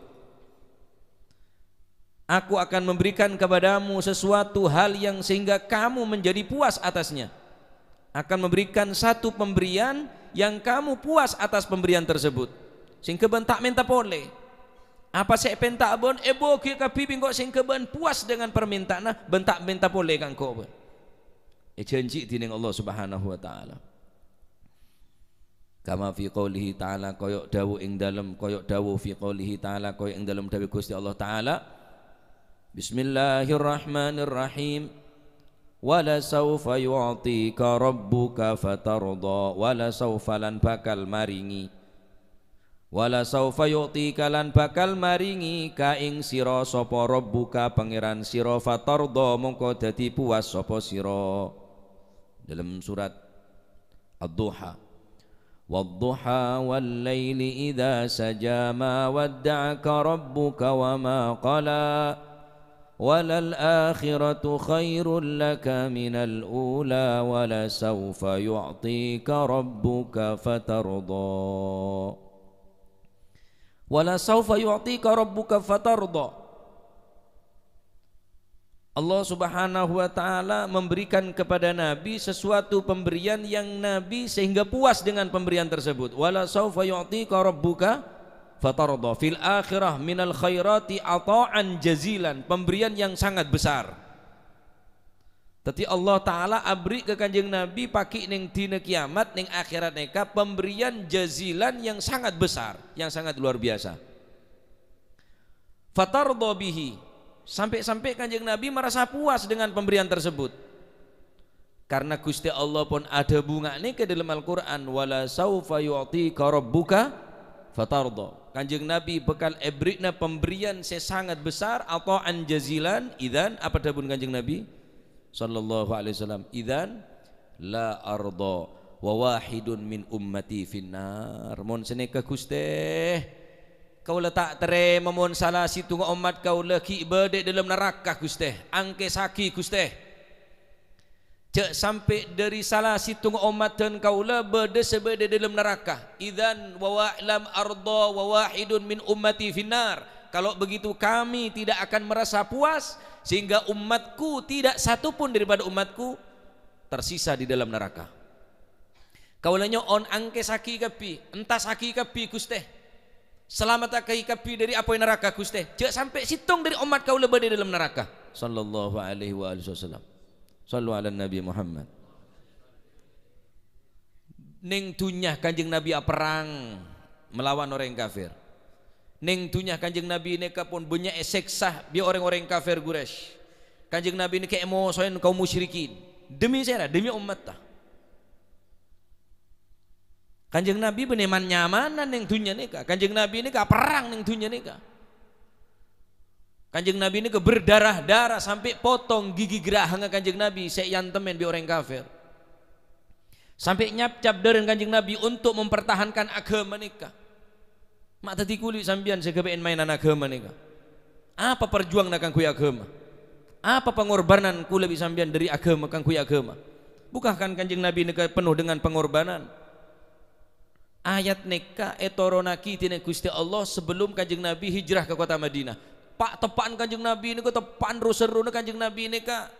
Aku akan memberikan kepadamu sesuatu hal yang sehingga kamu menjadi puas atasnya. Akan memberikan satu pemberian yang kamu puas atas pemberian tersebut. Sehingga bâ'ân ta' mènta polè. Apa sè èpènta'a bâ'ân èbâghi kabbhi bi' engko' sehingga bâ'ân puas dengan parmènta'anna, bâ'ân ta' mènta polè ka engko' bâ'ân. Èjhânjhi dhinèng Allah Subhanahu wa Ta'ala. Kama fi qaulihi ta'ala, kaya dhâbu ing dâlem, kaya dhâbu fi qaulihi ta'ala, kaya ing dâlem dhâbuna Ghustè Allah Ta'ala, "Bismillahirrahmanirrahim. Wa la saufa yu'tika rabbuka fatardha." Wa la saufa, lan bakal marèngè. Wa la saufa yu'tika, lan bakal marèngè ka ing sira sapa rabbuka, Pangèran sira, fatardha, mongko dhâddhi puas sapa sira. Dâlem surat Ad-Dhuha. "Wad-dhuha wal-laili idza saja, ma wadda'aka rabbuka wa ma qala, walal akhiratu khairul laka minal ula, wa la saufa yu'tika rabbuka fatardha." "Wa la saufa yu'tika rabbuka fatardha." Allah Subhanahu wa Ta'ala memberikan kepada Nabi sesuatu pemberian yang Nabi sehingga puas dengan pemberian tersebut. "Wa la saufa yu'tika rabbuka fatardha." Fil akhirah minal khairati ata'an jazilan, pemberian yang sangat besar. Dhâddhi, Allah Ta'ala aberri' ka Kanjeng Nabi pagghi' neng dina kiyamat, neng akhèrat nèka, pemberian jazilan yang sangat besar, yang sangat luar biasa. Fatardha bihi. Sampè'-sampè' Kanjeng Nabi merasa puas dengan pemberian tersebut. Karena Ghustè Allah pon adhâbu nga' nèka dâlem Al-Qur'an, "Wa la saufa yu'tika rabbuka fatardha." Kanjeng Nabi bhâkal èberri'na pemberian sè sangat besar, ata'an jazilan, idzan, apa dhâbuna Kanjeng Nabi? Sallallahu alaihi wasallam, "Idzan la ardha wa wahidun min ummati finnar." Mon sanèka, Ghustè, kaulâ ta' tarèma mon sala sèttonga ommat kaulâ ghi' bâdâ è dâlem naraka, Ghustè. Angkèsaghi, Ghustè. Jhâ' sampè' dhâri sala sèttonga ommaddhân kaulâ bâdâ sè bâdâ è dâlem naraka. Idzan wa wa-, lam ardha wa wahidun min ummati finnar. Kalau begitu kami tidak akan merasa puas sehingga umatku, tidak satu pun daripada umatku tersisa di dalam neraka. Kaulâ nyo'on angkèsaghi kabbhi, entasaghi kabbhi, Ghustè. Salamettaghi kabbhi dhâri apoy naraka, Ghustè. Jhâ' sampè' sèttong dhâri ommat kaulâ bâdâ è dâlem naraka. Sallallahu alaihi wa alihi wasallam. Shallu ala Nabi Muhammad. Neng dhunnya Kanjeng Nabi aperrang malawan orèng kafir. Neng dhunnya Kanjeng Nabi nèka pon bânnya' èsèksa bi' orèng-orèng kafir Quraisy. Kanjeng Nabi nèka èmosoè kaum musyrikin. Demi sèra? Demi ommatta. Kanjeng Nabi bânnè man-nyamanan neng dhunnya nèka. Kanjeng Nabi nèka aperrang neng dhunnya nèka. Kanjeng Nabi nèka berdarah-darah sampè' potong gigi gerahangnga Kanjeng Nabi sè èantemmen bi' orèng kafir. Sampè' nyapcap dârâna Kanjeng Nabi untuk mempertahankan aghâma nèka. Ma' dhâddhi kulâ bi' sampèyan sè ghâbây maènan aghâma nèka. Apa parjuwanganna kaangghuy aghâma? Apa pangorbhânan kulâ bi' sampèyan dâri aghâma kaangghuy aghâma? Bukakan Kanjeng Nabi nèka penuh dengan pengorbanan. Ayat nèka ètoronnaghi dâri Ghustè Allah sabellunna Kanjeng Nabi hijrah ka kottha Madinah. Pa'-teppa'an Kanjeng Nabi nèka teppa'an ro-serrona Kanjeng Nabi nèka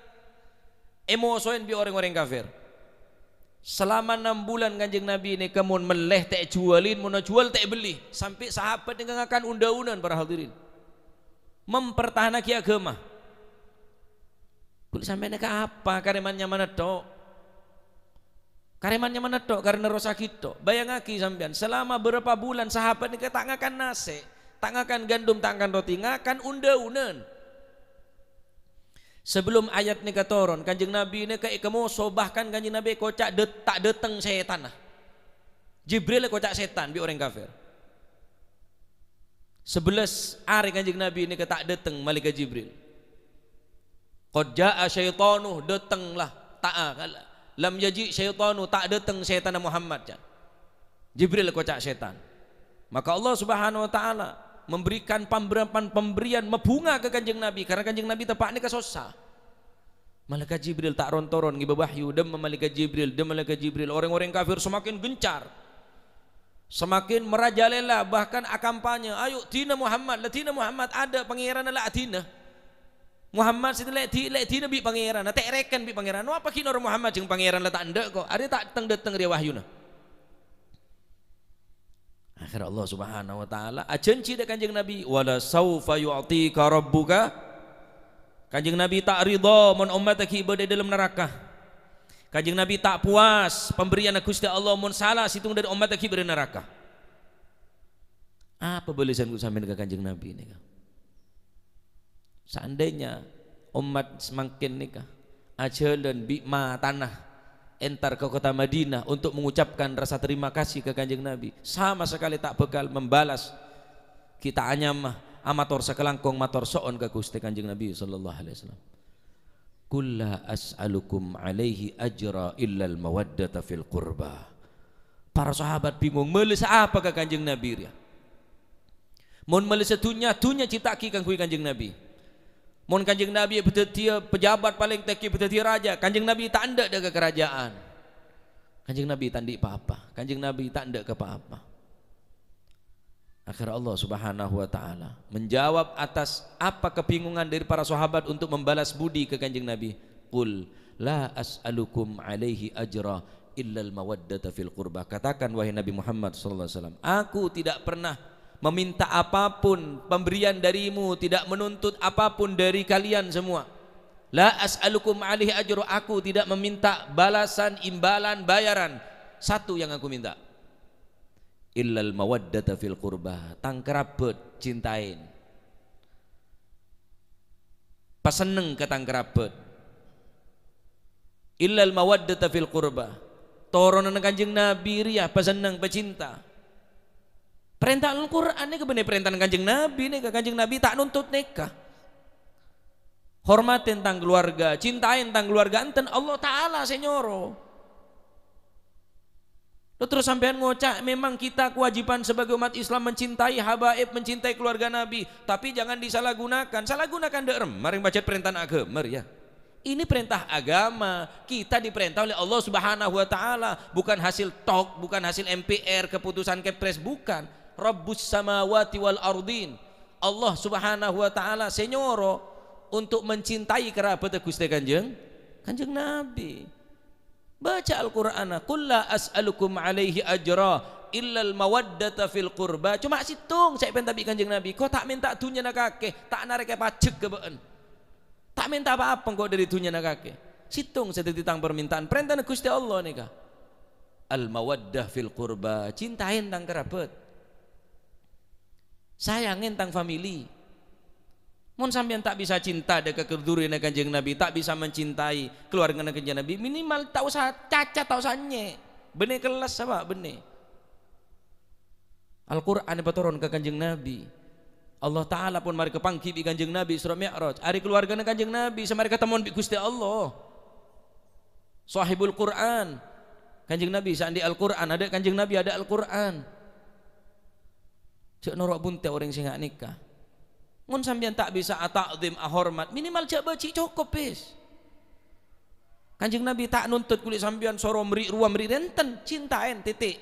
èmosoè bi' orèng-orèng kafir. Salama ennem bulân Kanjeng Nabi nèka mon mellè ta' èjuwâlin, mon èjuwâl ta' èbelli. Sampè' sahabat nèka ngakan un-dâunan, para hadirin. Mempertahanaghi aghâma. Kulâ sampèyan nèka apa? Karè man-nyamana tho'. Karè man-nyamana tho', karè nerrossaghi tho'. Bâjângaghi sampèyan, salama bârâmpa bulân sahabat nèka ta' ngakan nasè', ta' ngakan gandum, ta' ngakan roti, ngakan un-dâunan. Sabellunna ayat nèka toron, Kanjeng Nabi nèka èkamoso, bahkan Kanjeng Nabi èkoca' dât-, ta' dâteng sètanna. Jibril èkoca' sètan bi' orèng kafir. Sabellâs arè Kanjeng Nabi nèka ta' dâteng Malaèkat Jibril. "Qad jaa syaitanu," dâteng la, ta', "lam yaji' syaitanu," ta' dâteng sètanna Muhammad, can. Jibril èkoca' sètan. Maka Allah Subhanahu wa Ta'ala memberikan pamberian-pamberian mabhunga ka Kanjeng Nabi, karena Kanjeng Nabi teppa'na kasossa. Malaèkat Jibril ta' ron-toron ngibâ wahyu, dâmma Malaèkat Jibril, dâmma Malaèkat Jibril. Orèng-orèng kafir semakin gencar, semakin merajalela, bahkan akampanye, "Ayo, dina Muhammad, la dina Muhammad, adâ' pangèranna la adina." Muhammad sè lè' di-, lè' dina bi' pangèranna, ta' èrèken bi' pangèranna. Apa ghi' noro' Muhammad jhâng pangèran la ta' endâ' ko'. Arèya ta' teng-dâteng rèya wahyuna. Akhèr Allah Subhanahu wa Ta'ala ajhânjhi dâ' Kanjeng Nabi, "Wala saufa yu'tika rabbuka." Kanjeng Nabi ta' ridha mon ommatta ghi' bâdâ è dâlem naraka. Kanjeng Nabi ta' puas pemberianna Ghustè Allah mon sala sèttong dâri ommatta ghi' bâdâ è naraka. Apa bâlâsân kaulâ sampèyan ka Kanjeng Nabi nèka? Seandainya ommat samangkèn nèka ajhâlân bi' matana entar ka kottha Madinah untuk mengucapkan rasa terima kasih ka Kanjeng Nabi, sama sekali ta' bhâkal membalas ghi' ta' anyama amator sakalangkong mator so'on ka Ghustè Kanjeng Nabi sallallahu alaihi wasallam. "Qul la as'alukum alaihi ajra illal mawaddata fil qurba." Para sahabat bingung, mèlèsa apa ka Kanjeng Nabi rèya? Mon mèlèsa dhunnya, dhunnya ècipta'aghi kaangghuy Kanjeng Nabi. Mon Kanjeng Nabi èpadhâddhiyâ pejabat palèng tèngghi, èpadhâddhiyâ raja, Kanjeng Nabi ta' endâ' dâ' ka karaja'an. Kanjeng Nabi ta' andi' pa-apa. Kanjeng Nabi ta' endâ' ka pa-apa. Akhèr Allah Subhanahu wa Ta'ala menjawab atas apa kebingungan dari para sahabat untuk membalas budi ke Kanjeng Nabi. "Qul la as'alukum alaihi ajra illal mawaddata fil qurba." Katakan, wahai Nabi Muhammad sallallahu alaihi wasallam, "Aku tidak pernah meminta apapun pemberian darimu, tidak menuntut apapun dari kalian semua. La as'alukum alaihi ajra, aku tidak meminta balasan, imbalan, bayaran. Satu yang aku minta." "Illal mawaddata fil qurba," tang kerabat cintain. Pasenneng ka tang kerabat. "Illal mawaddata fil qurba." Toronanna Kanjeng Nabi rèya pasenneng, pacinta. Parènta Al-Qur'an nèka bânnè parèntana Kanjeng Nabi nèka. Kanjeng Nabi ta' nuntut nèka. Hormatè tang kaluwarga, cintaè tang kaluwarga, enten Allah Ta'ala sè nyoro. Lo terus sampèyan ngoca', "Memang kita kewajiban sebagai umat Islam mencintai habaib, mencintai keluarga Nabi, tapi jangan disalahgunakan." Salahgunakan dâ' remma rèng pajhât parèntana aghâma rèya. Ini perintah agama. Kita diperintah oleh Allah Subhanahu wa Ta'ala, bukan hasil talk, bukan hasil M P R, keputusan Kepres, bukan. Rabbus samawati wal ardin. Allah Subhanahu wa Ta'ala sè nyoro untuk mencintai kerabat Ghustè Kanjeng, Kanjeng Nabi. Baca Al-Qur'ana, "Qul la as'alukum alaihi ajra illal mawaddata fil qurba." Coma sèttong sè èpènta bi' Kanjeng Nabi, "Ko' ta' mènta dhunnyana kakè, ta' narèka pajhât ka bâ'na." Ta' mènta pa-apa engko' dâri dhunnyana kakè. Sèttong sè dhâddhi tang parmènta'an. Parèntana Ghustè Allah nèka. Al-mawaddah fil qurba, cintaèn tang karabhât. Sayangèn tang famili. Mon sampèyan ta' bisa cinta dâ' ka dhuriyana Kanjeng Nabi, ta' bisa mencintai keluargana Kanjeng Nabi, minimal ta' osa caca, ta' osa ènyè'. Bânnè kellas, apa? Bânnè. Al-Qur'an èpatoron ka Kanjeng Nabi. Allah Ta'ala pon marè kapangghi bi' Kanjeng Nabi Isra Mi'raj. Arè keluargana Kanjeng Nabi sè marè katemmowan bi' Ghustè Allah. Sahibul Qur'an. Kanjeng Nabi sè andi' Al-Qur'an, adâ' Kanjeng Nabi, adâ' Al-Qur'an. Jhâ' noro' bunte' orèng sè nga' nèka. Mon sampèyan ta' bisa ata'zim, ahormat, minimal jhâ' bâji' cokop, bis. Kanjeng Nabi ta' nontot kulâ sampèyan soro mèrri' rowa mèrri' rènten, cintaèn, titik.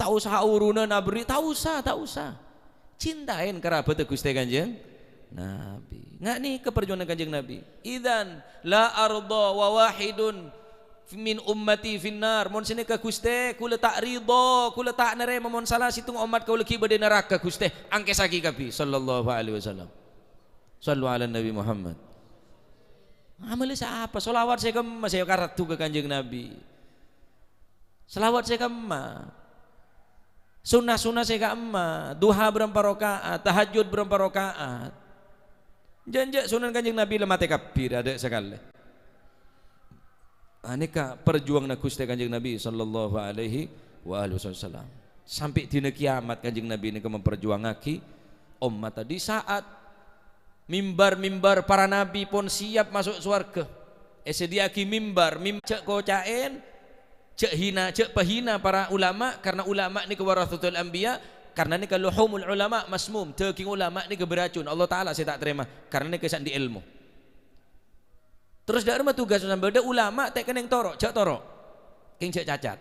Ta' osa aoronan aberri', ta' osa, ta' osa. Cintaèn karabhâtta Ghustè Kanjeng Nabi. Nga' nèka parjuwânganna Kanjeng Nabi. "Idzan la arda wa wahidun min ummati finnar." Mon sanèka Ghustè, kulâ ta' ridho, kulâ ta' narèma mon sala sèttong ommat kaulâ ghi' bâdâ è naraka, Ghustè. Angkèssaghi kabbhi, sallallahu alaihi wasallam. Shallu ala Nabi Muhammad. Amalla sapa? Shalawat sè kemma sè èkaraddu ka Kanjeng Nabi. Shalawat sè kemma. Sunnah-sunnah sè ka'imma. Duha bârâmpa raka'at, tahajjud bârâmpa raka'at. Jhâ'-jhâ' sunan Kanjeng Nabi la matè kabbhi, adâ' sakalè. Ah, nèka parjuwânganna Ghustè Kanjeng Nabi sallallahu alaihi wa alihi wasallam. Sampè' dina kiyamat Kanjeng Nabi nèka memperjuangaghi ommatta. Di saat mimbar-mimbar para nabi pon siap maso' sowarga, èsadhiyâaghi mimbar, mim-, jhâ' koca'èn, jhâ' hina, jhâ' pahina para ulama, karna ulama nèka warasatul anbiya, karna nèka luhumul ulama masmum, dâging ulama nèka beracun, Allah Ta'ala sè ta' tarèma, karna nèka sè andi' èlmo. Terros dâ' remma tugas sampeyan, bâdâ ulama ta' kennèng toro', jhâ' toro'. Kèng jhâ' cacat.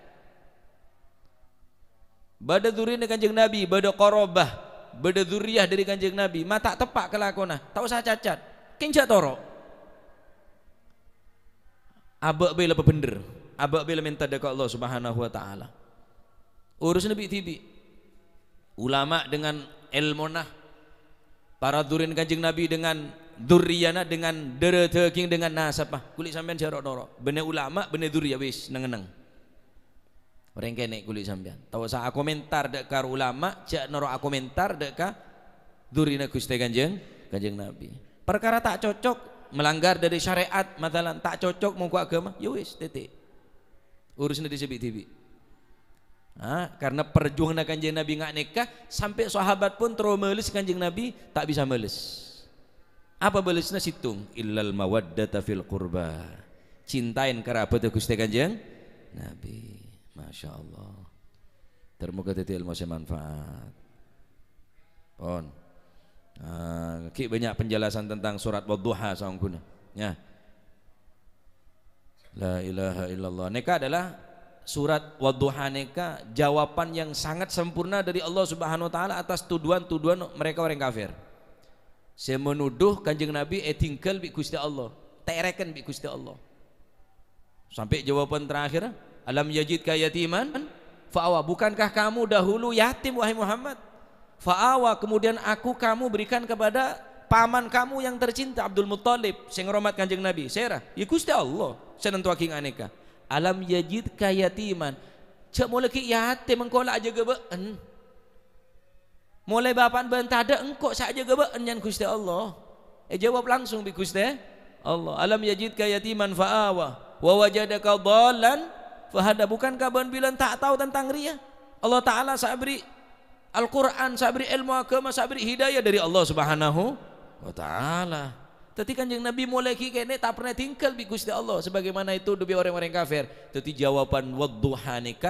Bâdâ dhuriyana Kanjeng Nabi, bâdâ qarabah, bâdâ dhuriyah dâri Kanjeng Nabi, ma' ta' teppa' kalakowanna, ta' osa cacat. Kèng jhâ' toro'. Abâ' bhâi la pabhendher, abâ' bhâi la mènta dâ' ka Allah Subhanahu wa Ta'ala. Urusanna bi'-dhibi'. Ulama dengan èlmona, para dhuriyana Kanjeng Nabi dengan dhuriyana, dengan dârâ dâging, dengan nasabbhâ. Kulâ sampèyan jhâ' ro'-noro'. Bânnè ulama, bânnè dhuriyah, wis, neng-enneng. Orèng kènè' kulâ sampèyan. Ta' osa akomentar dâ' ka ulama, jhâ' noro' akomentar dâ' ka dhuriyana Ghustè Kanjeng, Kanjeng Nabi. Parkara ta' cocok, melanggar dâri syarè'at, masalan, ta' cocok mongghu aghâma, ya wis, titik. Urusanna dhi-, dhibi'-dhibi'. Ha, karna parjuwânganna Kanjeng Nabi nga' nèka, sampè' sahabat pon terro males Kanjeng Nabi, ta' bisa males. Apa balesna? Sèttong, "Illal mawaddata fil qurba." Cintaèn karabhâtta Ghustè Kanjeng Nabi. Masya Allah. Ter-, moga dhâddhi èlmo sè manfaat. Pon. Ah, ghi' bânnya' penjelasan tentang surat Wadduha saongghuna. Ya. La ilaha illallah. Nèka adalah surat Wadduha nèka jawaban yang sangat sempurna dari Allah Subhanahu wa Ta'ala atas tuduhan-tuduhan mereka orang kafir. Sè menuduh Kanjeng Nabi èdinggal bi' Ghustè Allah, tèrèken bi' Ghustè Allah. Sampè' jawaban terakhir, "Alam yajidka yatiman fa'awa." Bukankah kamu dahulu yatim, wahai Muhammad? Fa'awa, kemudian aku kamu berikan kepada paman kamu yang tercinta, Abdul Muttalib, sè ngoromat Kanjeng Nabi. Sèra? Ya Ghustè Allah sè nantowaghi nga' nèka. "Alam yajidka yatiman." Jhâ' molaè ghi' yatim, engko' la ajâgâ bâ'en. Molaè bapa'en bâ'en tadâ', engko' sè ajâgâ bâ'en, nyan Ghustè Allah. Èjâwâb langsung bi' Ghustè Allah, "Alam yajidka yatiman fa'awa, wa wajadaka dhallan fahada." Bukankah bâ'en bilân ta' tao tentang rèya? Allah Ta'ala sè aberri' Al-Qur'an, sè aberri' èlmo aghâma, sè aberri' hidayah dâri Allah Subhanahu wa Ta'ala. Dhâddhi Kanjeng Nabi molaè ghi' kènè' ta' pernah èdinggal bi' Ghustè Allah, sebagaimana ètodhu bi' orèng-orèng kafir. Dhâddhi jawaban Wadduha nèka